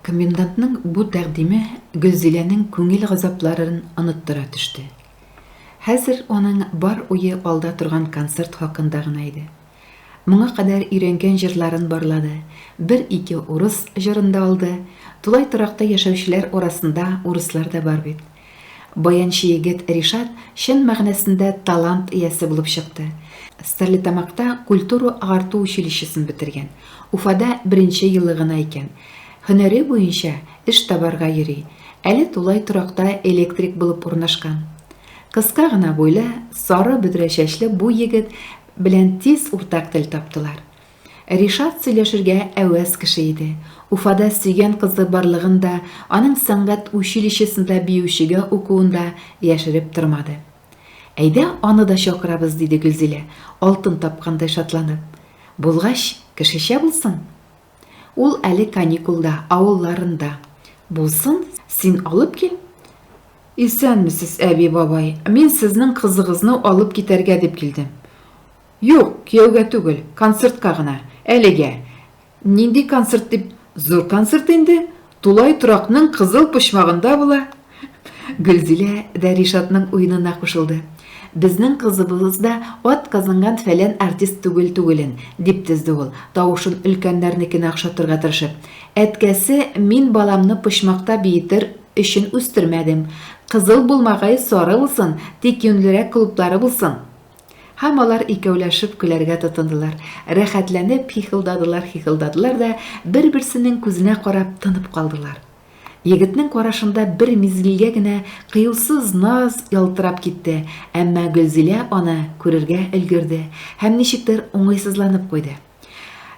Комендантның бу тәкъдиме Гөлзиләнең күңел газапларын оныттыра төште. Хәзер аның бар уе алда торган концерт хакында гына иде. Моңа кадәр өйрәнгән җырларын барлады, бер-ике урыс җырын да алды, тулай торакта яшәүчеләр арасында урыслар да бар бит. Баянчы егет Ришат чын мәгънәсендә талант иясе булып чыкты. Стәрлетамакта культура-агарту училищесын бетергән. Уфада беренче елы гына икән. Һөнәре буенча эш табарга йөри. Әле тулай торакта электрик булып урнашкан. Кыска гына буйлы, сары бөдрә чәчле бу егет белән тиз уртак тел таптылар. Ришат сөйләшергә әвәс кеше иде. Уфада сөйгән кызы барлыгын да, аның сәнгать училищесында биючегә укуын да яшереп тормады. Әйдә, аны да чакырабыз, диде Гөлзилә, алтын тапкандай шатланып. Булгач, кешечә булсын. Ул әле каникулда, авылларында. Булсын, син алып кил. Исәнмесез, әби, бабай. Мин сезнең кызыгызны алып китәргә дип килдем. Юк, кияүгә түгел, концертка гына. Әлегә. Нинди концерт дип, зур концерт инде. Тулай торакның кызыл почмагында була. Гөлзилә дә Ришатның уенына кушылды. Безнең кызыбыз да ат казанган фәлән артист түгел түгелен, дип тезде ул, тавышын өлкәннәрнекенә охшатырга тырышып. Әткәсе, мин баламны почмакта биетер өчен үстермәдем. Кызыл булмагае сары булсын, тик юньлерәк клублары булсын. Һәм алар икәүләшеп көләргә тотындылар. Рәхәтләнеп хихылдадылар-хихылдадылар да, бер-берсенең күзенә карап тынып калдылар. Егетнең карашында бер мизгелгә генә кыюсыз наз ялтырап китте, әмма Гөлзилә аны күрергә өлгерде һәм ничектер уңайсызланып куйды.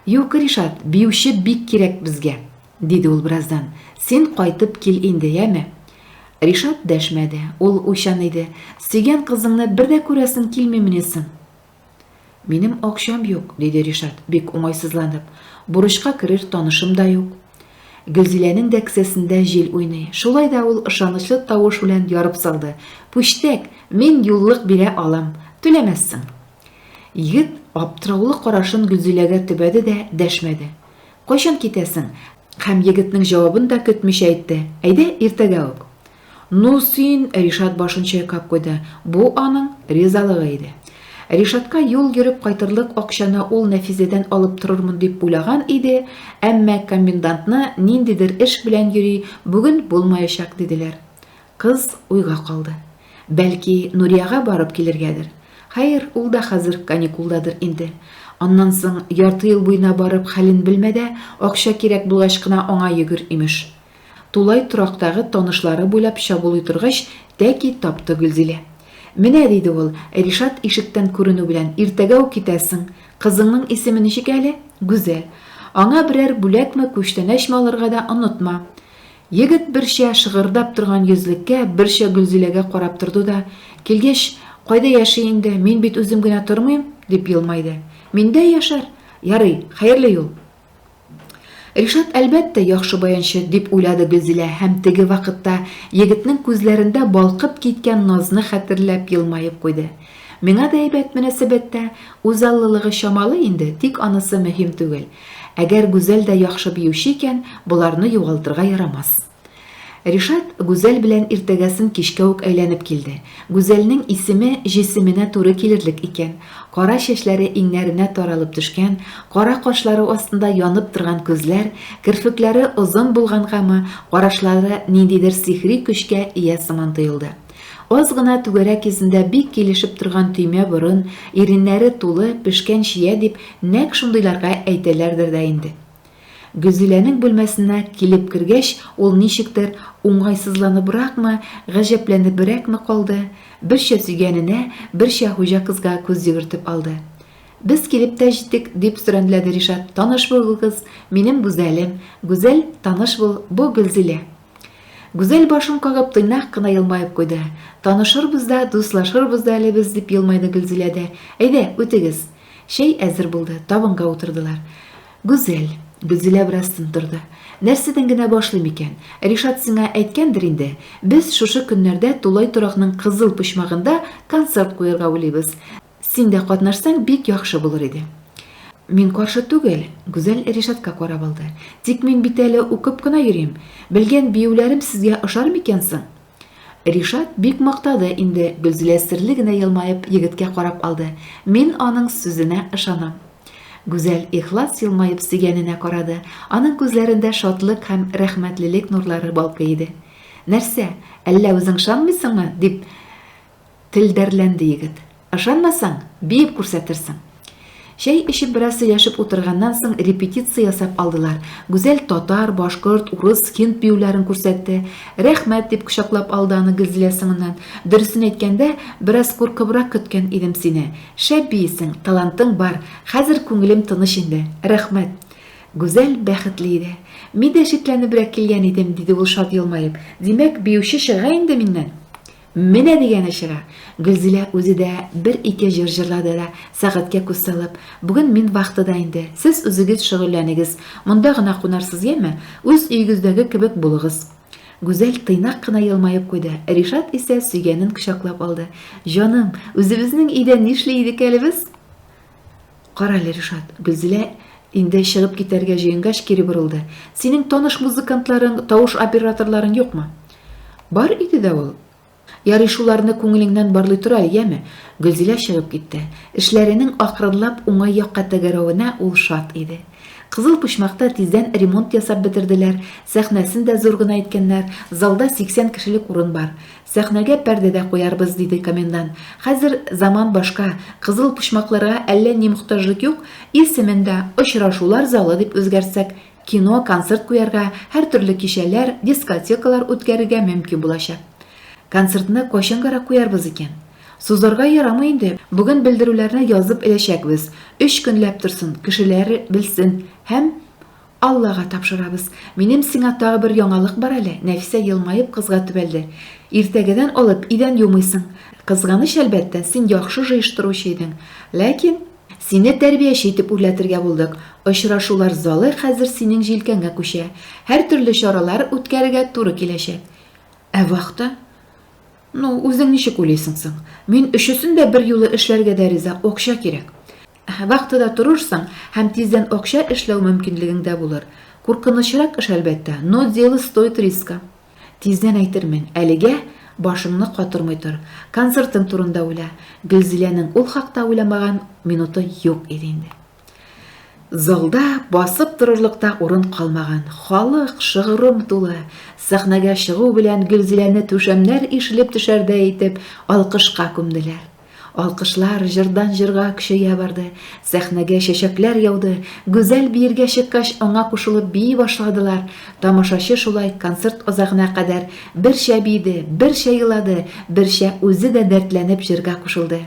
Юк, Ришат, биюче бик кирәк безгә. Диде ул бераздан. Син кайтып кил инде, яме? Ришат дәшмәде. Ул уйчан иде. Сөйгән кызыңны бер дә күрәсең килмимени соң? Минем акчам юк, диде Ришат, бик уңайсызланып. Бурычка керер танышым да юк. Гөлзиләнең дә кесәсендә җил уйный. Шулай да ул ышанычлы тавыш белән ярып салды. Пүчтәк, мин юллык бирә алам. Түләмәссең. Егет аптыраулы карашын Гөлзиләгә төбәде дә дәшмәде. Кайчан китәсең? Һәм егетнең җавабын да көтмичә әйтте, Әйдә, иртәгә үк. Ну син, Ришат башын чайкап куйды. Бу аның ризалыгы иде. Ришатка юл йөреп кайтырлык акчаны ул Нәфизәдән алып торырмын дип уйлаган иде, әмма комендантны ниндидер эш белән йөри, бүген булмаячак, диделәр. Кыз уйга калды. Бәлки, Нурияга барып килергәдер? Хәер, ул да хәзер каникулдадыр инде. Аннан соң, ярты ел буена барып хәлен белмә дә, акча кирәк булгач кына аңа йөгер, имеш. Тулай торактагы танышлары буйлап чабулый торгач, тәки тапты Гөлзилә. Менә, диде ул, Ришат ишектән күренү белән, иртәгә үк китәсең. Кызыңның исеме ничек әле? Гүзәл. Аңа берәр бүләкме, күчтәнәчме алырга да онытма. Егет берчә шыгырдап торган йөзлеккә, берчә Гөлзиләгә карап торды да, Килгәч, кайда яши инде, мин бит үзем генә тормыйм, дип елмайды. Миндә яшәр. Ярый, хәерле юл. Ришат, әлбәттә, яхшы баянчы, дип уйлады Гөлзилә һәм теге вакытта егетнең күзләрендә балкып киткән назны хәтерләп елмаеп куйды. Миңа да әйбәт мөнәсәбәттә, үзаллылыгы чамалы инде, тик анысы мөһим түгел. Әгәр Гүзәл дә яхшы биюче икән, боларны югалтырга ярамас. Ришат Гүзәл белән иртәгәсен кичкә үк әйләнеп килде. Гүзәлнең исеме җисеменә туры килерлек икән. Кара чәчләре иңнәренә таралып төшкән, кара кашлары астында янып торган күзләр, керфекләре озын булгангамы, карашлары ниндидер сихри көчкә ия сыман тоелды. Аз гына түгәрәк йөзендә бик килешеп торган төймә борын, иреннәре тулы, пешкән чия дип нәкъ шундыйларга әйтәләрдер дә инде. Гөлзиләнең бүлмәсенә килеп кергәч, ул ничектер уңайсызланыбракмы, гаҗәпләнебрәкме калды, берчә сөйгәненә, берчә хуҗа кызга күз йөгертеп алды. Без килеп тә җиттек, дип сөрәнләде Ришат, таныш булыгыз, минем Гүзәлем. Гүзәл, таныш бул, бу Гөлзилә. Гүзәл башын кагып тыйнак кына елмаеп куйды. Танышырбыз да, дуслашырбыз да әле без, дип елмайды Гөлзилә дә. Әйдә, үтегез. Чәй әзер булды, табынга утырдылар. Гүзәл. Гөлзилә бераз тын торды. Нәрсәдән генә башлыйм икән? Ришат сиңа әйткәндер инде, без шушы көннәрдә тулай торакның кызыл почмагында концерт куярга уйлыйбыз. Син дә катнашсаң, бик яхшы булыр иде. Мин каршы түгел, Гүзәл Ришатка карап алды. Тик мин бит әле укып кына йөрим. Белгән биюләрем сезгә ошар микән соң? Ришат бик мактады инде, Гөлзилә серле генә елмаеп егеткә карап алды. Мин аның сүзенә ышанам. Гүзәл ихлас елмаеп сөйгәненә карады. Аның күзләрендә шатлык һәм рәхмәтлелек нурлары балкый иде. Нәрсә, әллә үзең ышанмыйсыңмы? дип Телдәрләнде егет. Ышанмасаң, биеп күрсәтерсең. Чәй эчеп бераз сөйләшеп утырганнан соң репетиция ясап алдылар. Гүзәл татар, башкорт, урыс, һинд биюләрен күрсәтте. Рәхмәт, дип кочаклап алды аны Гөлзилә соңыннан. Дөресен әйткәндә, бераз куркыбрак көткән идем сине. Шәп биисең, талантың бар. Хәзер күңелем тыныч инде. Рәхмәт. Гүзәл бәхетле иде. Мин дә шикләнебрәк килгән идем, диде ул шат елмаеп. Димәк, биюче чыга инде миннән. Менә дигәне чыга! Гөлзилә үзе дә бер-ике җыр җырлады да, сәгатькә күз салып, Бүген мин вахтада инде, сез үзегез шөгыльләнегез, монда гына кунарсыз, яме? Үз өегездәге кебек булыгыз. Гүзәл тыйнак кына елмаеп куйды, Ришат исә сөйгәнен кочаклап алды. Җаным, үзебезнең өйдә нишли идек әле без? Карале, Ришат, Гөлзилә инде чыгып китәргә җыенгач кире борылды. Синең таныш музыкантларың, тавыш операторларың юкмы? Бар иде дә ул. Ярый, шуларны күңелеңнән барлый тор әле, яме? Гөлзилә чыгып китте. Эшләренең акрынлап уңай якка тәгәрәвенә ул шат иде. Кызыл почмакта тиздән ремонт ясап бетерделәр, сәхнәсен дә зур гына иткәннәр, залда 80 кешелек урын бар. Сәхнәгә пәрдә дә куярбыз, диде комендант. Хәзер заман башка, кызыл почмакларга әллә ни мохтаҗлык юк, исемен дә Очрашулар залы дип үзгәртсәк, кино, концерт куярга, һәртөрле кичәләр, дискотекалар үткәрергә мөмкин булачак. Концертны кайчангарак куярбыз икән? Сузарга ярамый инде, бүген белдерүләрне язып эләчәкбез, өч көнләп торсын, кешеләр белсен һәм Аллага тапшырабыз. Минем сиңа тагы бер яңалык бар әле, Нәфисә елмаеп кызга төбәлде. Иртәгәдән алып идән юмыйсың. Кызганыч, әлбәттә, син яхшы җыештыручы идең. Ләкин. Сине тәрбияче итеп үрләтергә булдык. Очрашулар залы хәзер синең җилкәңә күчә. Һәртөрле чаралар үткәрергә туры киләчәк. Ә вахта? Ну, үзең ничек уйлыйсың соң? Мин өчесен дә берьюлы эшләргә дә риза, акча кирәк. Вахтада торырсың һәм тиздән акча эшләү мөмкинлегең дә булыр. Куркынычрак эш, әлбәттә, но дело стоит риска. Тиздән әйтермен, әлегә башыңны катырмый тор. Концертың турында уйла. Гөлзиләнең ул хакта уйламаган минуты юк иде инде. Залда басып торырлык та урын калмаган. Халык шыгрым тулы. Сәхнәгә чыгу белән Гөлзиләне түшәмнәр ишелеп төшәрдәй итеп алкышка күмделәр. Алкышлар җырдан җырга көчәя барды. Сәхнәгә чәчәкләр яуды. Гүзәл биергә чыккач, аңа кушылып бии башладылар. Тамашачы шулай концерт азагына кадәр берчә биеде, берчә елады, берчә үзе дә дәртләнеп җырга кушылды.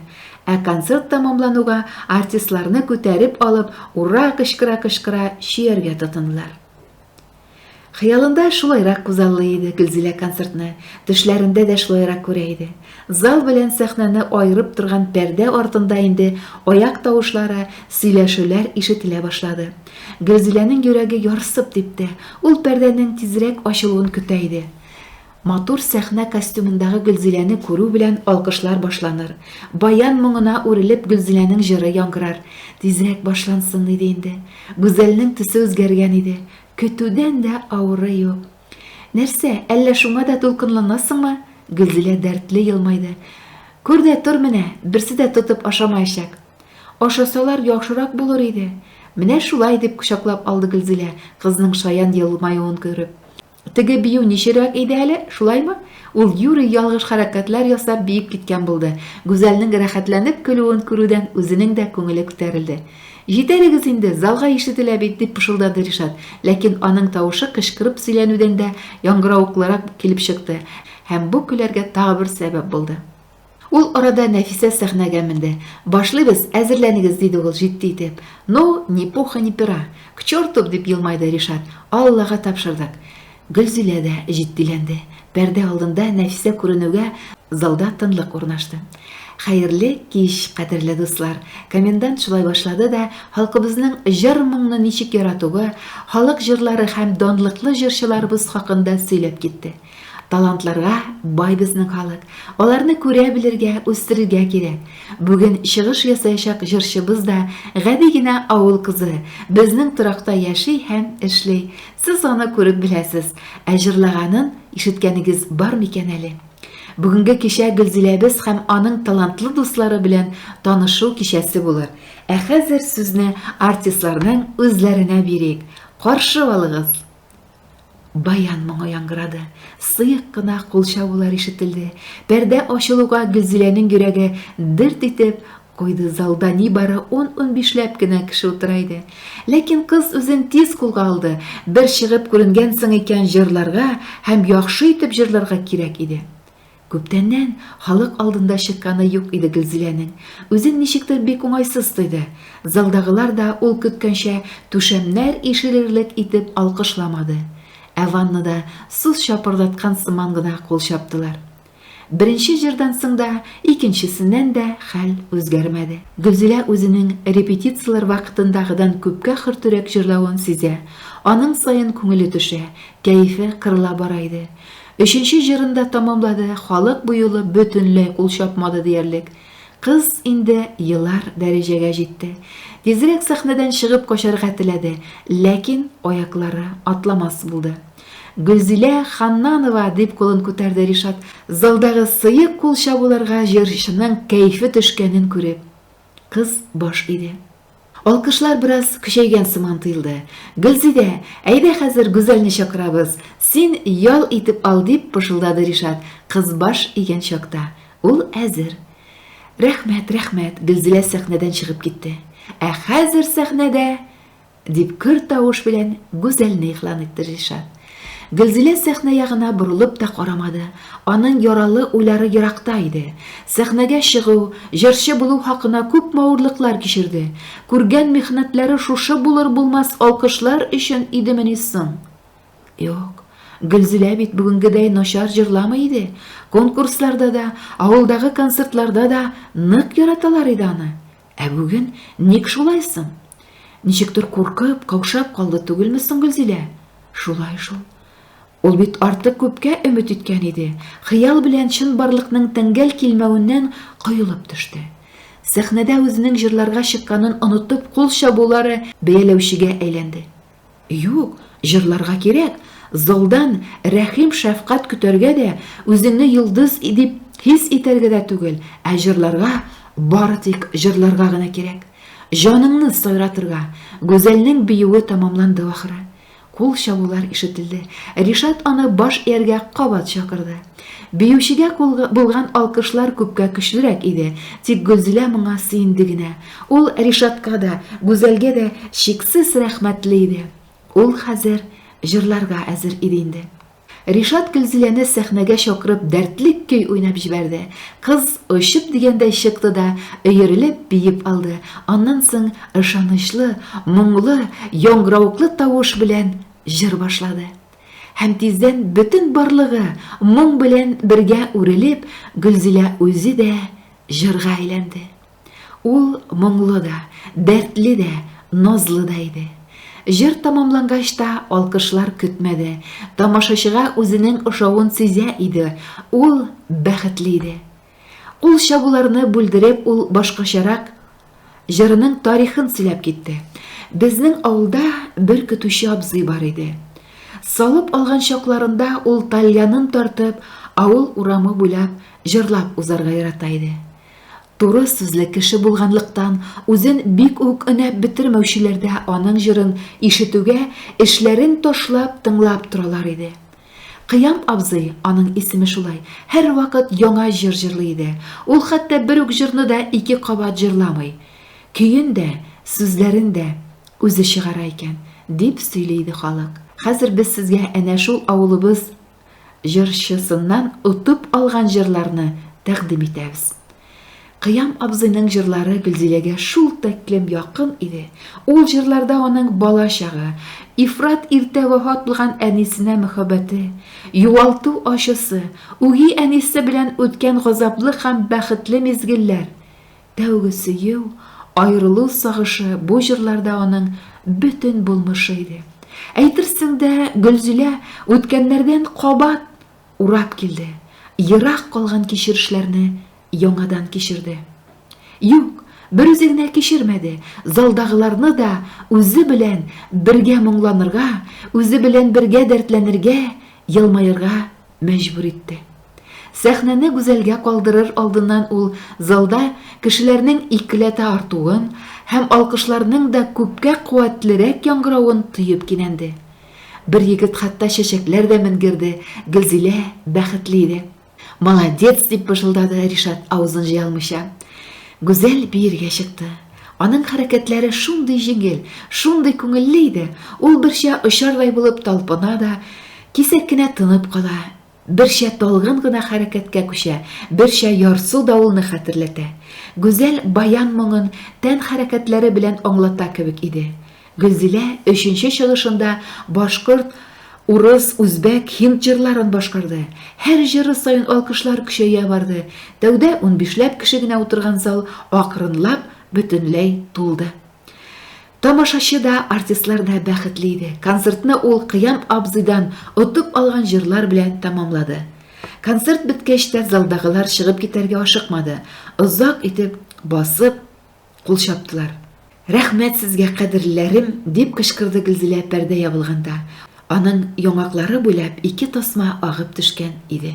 Ә концерт тәмамлануга артистларны күтәреп алып, ура кычкыра-кычкыра чөяргә тотындылар. Хыялында шулайрак күзаллый иде Гөлзилә концертны, төшләрендә дә шулайрак күрә иде. Зал белән сәхнәне аерып торган пәрдә артында инде аяк тавышлары, сөйләшүләр ишетелә башлады. Гөлзиләнең йөрәге ярсып типте, ул пәрдәнең тизрәк ачылуын көтә иде. Матур сәхнә костюмындагы Гөлзиләне күрү белән алкышлар башланыр. Баян моңына үрелеп Гөлзиләнең җыры яңгырар. Тизрәк башлансын иде инде. Гүзәлнең төсе үзгәргән иде. Көтүдән дә авыры юк. Нәрсә, әллә шуңа да дулкынланасыңмы? Гөлзилә дәртле елмайды. Күр дә тор менә, берсе дә тотып ашамаячак. Ашасалар яхшырак булыр иде. Менә шулай, дип кочаклап алды Гөлзилә, кызның шаян елмаюын күреп. Теге бию ничегрәк иде әле, шулаймы? Ул юри ялгыш хәрәкәтләр ясап биеп киткән булды. Гүзәлнең рәхәтләнеп көлүен күрүдән үзенең дә күңеле күтәрелде. Җитәрегез инде, залга ишетелә бит, дип пышылдады Ришат. Ләкин аның тавышы кычкырып сөйләнүдән дә яңгыравыклырак килеп чыкты һәм бу көләргә тагы бер сәбәп булды. Ул арада Нәфисә сәхнәгә менде. Башлыйбыз, әзерләнегез, диде ул җитди итеп. Ну, ни пуха, ни пера. К черту, дип елмайды Ришат. Аллага тапшырдык. Гөлзилә дә җитдиләнде. Пәрдә алдында Нәфисә күренүгә залда тынлык урнашты. Хәерле кич, кадерле дуслар! Комендант шулай башлады да, халкыбызның җыр-моңны ничек яратуы, халык җырлары һәм данлыклы җырчыларыбыз хакында сөйләп китте. Талантларга бай безнең халык. Аларны күрә белергә, үстерергә кирәк. Бүген чыгыш ясаячак җырчыбыз да гади генә авыл кызы, безнең торакта яши һәм эшли. Сез аны күреп беләсез, ә җырлаганын ишеткәнегез бар микән әле? Бүгенге кичә Гөлзиләбез һәм аның талантлы дуслары белән танышу кичәсе булыр. Ә хәзер сүзне артистларның үзләренә бирик. Каршы алыгыз! Баян моңы яңгырады. Сыек кына кул чабулар ишетелде. Пәрдә ачылуга Гөлзиләнең йөрәге дерт итеп куйды. Залда нибары ун-унбишләп кенә кеше утыра иде. Ләкин кыз үзен тиз кулга алды. Бер чыгып күренгәнсең икән, җырларга һәм яхшы итеп җырларга кирәк иде. Күптәннән халык алдында чыкканы юк иде Гөлзиләнең. Үзен ничектер бик уңайсыз тойды. Залдагылар да ул көткәнчә түшәмнәр ишелерлек итеп алкышламады. Ә ваннада су чапырдаткан сыман гына кул чаптылар. Беренче җырдан соң да, икенчесеннән дә хәл үзгәрмәде. Гөлзилә үзенең репетицияләр вакытындагыдан күпкә хөртерәк җырлавын сизә, аның саен күңеле төшә, кәефе кырыла бара иде. Өченче җырын да тәмамлады, халык бу юлы бөтенләй кул чапмады диярлек. Кыз инде елар дәрәҗәгә җитте. Тизрәк сәхнәдән чыгып качарга теләде, ләкин аяклары атламас булды. Гөлзилә Ханнанова! дип кулын күтәрде Ришат, залдагы сыек кул чабуларга җырчының кәефе төшкәнен күреп. Кыз баш иде. Алкышлар бераз көчәйгән сыман тоелды. Гөлзидә, әйдә хәзер Гүзәлне чакырабыз, син ял итеп ал, дип пышылдады Ришат, кыз баш игән чакта. Ул әзер. Рәхмәт, рәхмәт, Гөлзилә сәхнәдән чыгып китте. Ә хәзер сәхнәдә Дип көр тавыш белән Гүзәлне игълан итте Ришат. Гөлзилә сәхнә ягына борылып та карамады. Аның яралы уйлары еракта иде. Сәхнәгә чыгу, җырчы булу хакына күпме авырлыклар кичерде. Күргән михнәтләре шушы булыр-булмас алкышлар өчен идемени соң? Юк, Гөлзилә бит бүгенгедәй начар җырламый иде. Конкурсларда да, авылдагы концертларда да нык яраталар иде аны. Ә бүген ник шулай соң? Ничектер куркып, каушап калды түгелме соң Гөлзилә? Шулай шул. Ул бит артык күпкә өмет иткән иде. Хыял белән чынбарлыкның тәңгәл килмәвеннән коелып төште. Сәхнәдә үзенең җырларга чыкканын онытып кул чабулары бәяләүчегә әйләнде. Юк, җырларга кирәк. Залдан рәхим-шәфкать көтәргә дә, үзеңне йолдыз дип хис итәргә дә түгел, ә җырларга, бары тик җырларга гына кирәк. Җаныңны сайратырга. Гүзәлнең биюе тәмамланды ахры. Кул чабулар ишетелде. Ришат аны баш ияргә кабат чакырды. Биючегә булган алкышлар күпкә көчлерәк иде, тик Гөлзилә моңа сөенде генә. Ул Ришатка да, Гүзәлгә дә чиксез рәхмәтле иде. Ул хәзер җырларга әзер иде инде. Ришат Гөлзиләне сәхнәгә чакырып дәртле көй уйнап җибәрде. Кыз очып дигәндәй чыкты да, өерелеп биеп алды. Аннан соң ышанычлы, моңлы, яңгыравыклы тавыш белән җыр башлады. Һәм тиздән бөтен барлыгы моң белән бергә үрелеп, Гөлзилә үзе дә җырга әйләнде. Ул моңлы да, дәртле дә, назлы да иде. Җыр тәмамлангач та алкышлар көтмәде, тамашачыга үзенең ошавын сизә иде, ул бәхетле иде. Кул чабуларны бүлдереп, ул башкачарак җырының тарихын сөйләп китте. Безнең авылда бер көтүче абзый бар иде. Салып алган чакларында ул тальянын тартып, авыл урамы буйлап җырлап узарга ярата иде. Туры сүзле кеше булганлыктан, үзен бик үк өнәп бетермәүчеләр дә аның җырын ишетүгә эшләрен ташлап тыңлап торалар иде. Кыям абзый, аның исеме шулай, һәрвакыт яңа җыр җырлый иде. Ул хәтта бер үк җырны да ике кабат җырламый. Көен дә, сүзләрен дә үзе чыгара икән, дип сөйли иде халык. Хәзер без сезгә әнә шул авылыбыз җырчысыннан отып алган җырларны тәкъдим итәбез. Кыям абзыйның җырлары Гөлзиләгә шул тәклем якын иде. Ул җырларда аның бала чагы, ифрат иртә вафат булган әнисенә мөхәббәте, югалту ачысы, үги әнисе белән үткән газаплы һәм бәхетле мизгелләр, тәүге сөю, аерылу сагышы бу җырларда аның бөтен булмышы иде. Әйтерсең дә, Гөлзилә үткәннәрдән кабат. урап килде, ерак калган кичерешләрне яңадан кичерде. Юк, берүзе генә кичермәде, залдагыларны да үзе белән бергә моңланырга, үзе белән бергә дәртләнергә, елмаерга мәҗбүр итте. Сәхнәне Гүзәлгә калдырыр алдыннан ул залда кешеләрнең икеләтә артуын һәм алкышларның да күпкә куәтлерәк яңгыравын тоеп кинәнде. Бер егет хәтта чәчәкләр дә менгерде, Гөлзилә бәхетле иде. Молодец, дип пышылдады Ришат авызын җыя алмыйча. Гүзәл биергә чыкты. Аның хәрәкәтләре шундый җиңел, шундый күңелле иде, ул берчә очардай булып талпына да, кисәк кенә тынып кала, берчә талгын гына хәрәкәткә күчә, берчә ярсу давылны хәтерләтә. Гүзәл баян моңын тән хәрәкәтләре белән аңлата кебек иде. Гөлзилә өченче чыгышында башкорт, урыс, үзбәк, һинд җырларын башкарды. Һәр җыры саен алкышлар көчәя барды. Тәүдә унбишләп кеше генә утырган зал акрынлап бөтенләй тулды. Тамашачы да, артистлар да бәхетле иде. Концертны ул Кыям абзыйдан отып алган җырлар белән тәмамлады. Концерт беткәч тә залдагылар чыгып китәргә ашыкмады. Озак итеп басып, Кул чаптылар. Рәхмәт сезгә, кадерлеләрем, дип кычкырды Гөлзилә пәрдә ябылганда. Аның яңаклары буйлап ике тасма агып төшкән иде.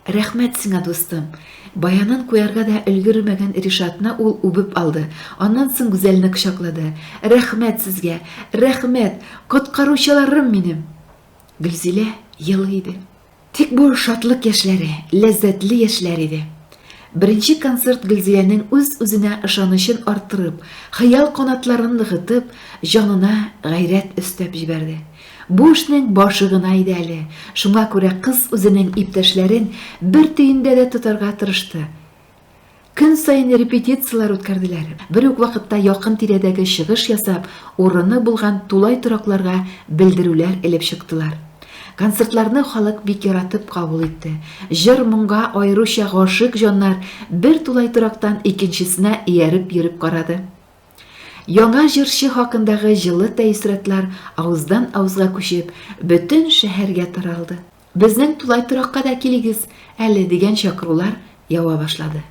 Рәхмәт сиңа, дустым. Баянын куярга да өлгермәгән Ришатны ул үбеп алды, аннан соң Гүзәлне кочаклады. Рәхмәт сезгә, рәхмәт, коткаручыларым минем! Гөлзилә елый иде. Тик бу шатлык яшьләре, ләззәтле яшьләр иде. Беренче концерт Гөлзиләнең үз-үзенә ышанычын арттырып, хыял канатларын ныгытып, җанына гайрәт өстәп җибәрде. Бу эшнең башы гына иде әле, шуңа күрә кыз үзенең иптәшләрен бер төендә дә тотарга тырышты. Көн саен репетицияләр үткәрделәр, бер үк вакытта якын-тирәдәге чыгыш ясап, урыны булган тулай торакларга белдерүләр элеп чыктылар. Концертларны халык бик яратып кабул итте. Җыр-моңга аеруча гашыйк җаннар бер тулай торактан икенчесенә ияреп йөреп карады. Яңа җырчы хакындагы җылы тәэссоратлар авыздан-авызга күчеп, бөтен шәһәргә таралды. Безнең тулай торакка да килегез әле, дигән чакырулар ява башлады.